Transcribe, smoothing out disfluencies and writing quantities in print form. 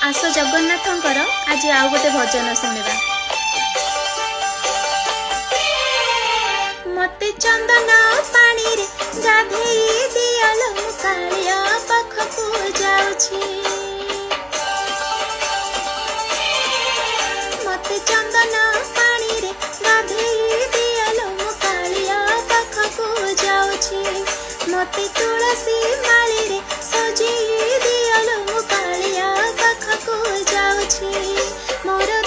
ଆସ ଜଗନ୍ନାଥଙ୍କର ଆଜି ଆଉ ଗୋଟେ ଭଜନ ଶୁଣିବା। ମତେ ଚନ୍ଦନ ପାଣିରେ ଗାଧେଇ ଦିଅଲୋ, ମୁଁ କାଳିଆ ପାଖକୁ ଯାଉଛି। ମତେ ଚନ୍ଦନ ପାଣିରେ ଗାଧେଇ ଦିଅଲୋ, ମୁଁ କାଳିଆ ପାଖକୁ ଯାଉଛି। ମତେ ତୁଳସୀ ମାଳିରେ ସଜେଇ ଦିଅଲୋ, ମୁଁ କାଳିଆ ପାଖକୁ ଯାଉଛି। ମୋର